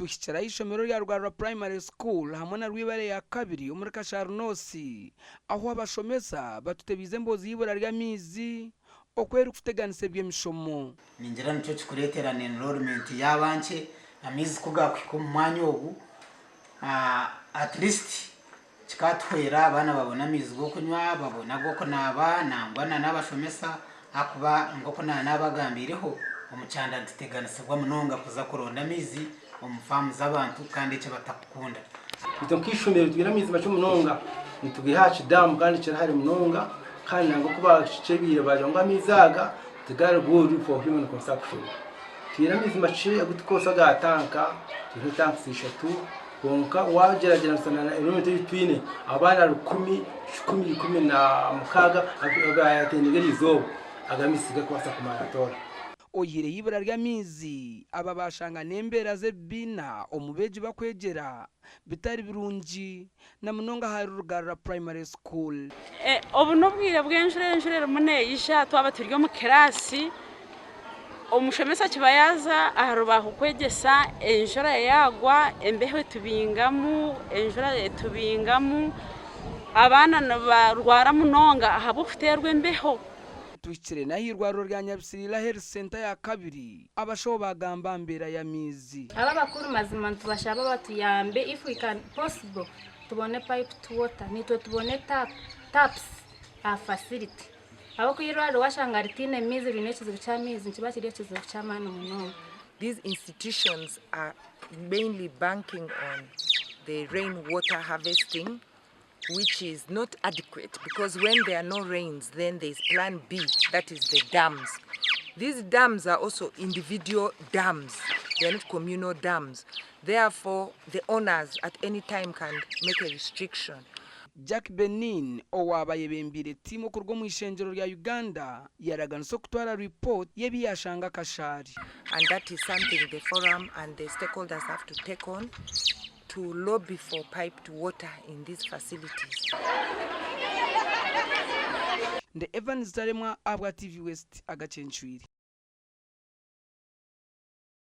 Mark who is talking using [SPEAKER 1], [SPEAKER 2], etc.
[SPEAKER 1] Tuhikire aha ishomero rya Rugarura Primary School hamwe na Rwibare ya kabiri omuri Kashari North ahu abashomesa batutebiize emboozi y'eibura ry'amaizi oku erikuteganisa eby'emishomo.
[SPEAKER 2] Ningira nikyo kikureetera na enrollment yaaba nkye, amaizi ku gaakuhika omu mwanya ogu at least kikaatuhwera abaana babone amaizi g'okunywa, babone ag'okunaaba nangwa na n'abashomesa ahakuba nk'oku naanabagambiireho omu kyanda nituteganisibwa munonga kuza kuronda amaizi omu faamu z'abantu kandi eki batakukunda.
[SPEAKER 3] Itwe nk'eishomero twine amaizi makye munonga, nitugaiha aha kidamu kandi kiri hare munonga kandi nangwa ku baakikyebiire baagira ngu amaizi aga tigari good for human consumption. Twine amaizi makye agu turikukozesa aga tanka, twine tanks ishatu kwonka waagyeragyeranisa na enrollment ei twine, abaana rukumi, kikumi 16 abaatendinga eriizooba, aga amaizi tigarikubaasa kumara at all.
[SPEAKER 1] Oyihireho eibura ry'amaizi, aba baashanga n'embeera z'ebibiina omu beegi bakwegyera bitari birungi na munonga ahari Rugarura Primary School.
[SPEAKER 4] Obu n'obwire bw'enjura, enjura erimu neija twaba turi omu kiraasi, omushomesa akiba yaaza aha rubaaho kwegyesa, enjura yaagwa embeho etubingamu, enjura etubingamu, abaana nibarwara munonga ahabw'okuteerwa embeho.
[SPEAKER 1] Tuhikire n'aheirwariro rya Nyabisiriira Health Centre ya kabiri, abashaho baagamba aha mbeera y'amaizi.
[SPEAKER 5] Aba abakuru mazima nitubashaba batuyambe if we can possible tubone piped water nitwe tubone tap taps aha facility ahabw'okuba eirwariro washanga ritaine maizi riine ekizibu ky'amaizi nikiba kiri ekizibu ky'amaani munonga.
[SPEAKER 6] These institutions are mainly banking on the rain water harvesting which is not adequate because when there are no rains then there is plan B that is the dams. These dams are also individual dams, they are not communal dams therefore the owners at any time can make a restriction.
[SPEAKER 1] Jack Benin owaaba ayebembeire tiimu okuruga omu ishengyero rya Uganda yaraganisa okutwara report y'ebi yashanga Kashari.
[SPEAKER 6] And that is something the forum and the stakeholders have to take on to lobby for piped water in these facilities.
[SPEAKER 1] Ndi Evans Taremwa ahabwa TV West agacencwire.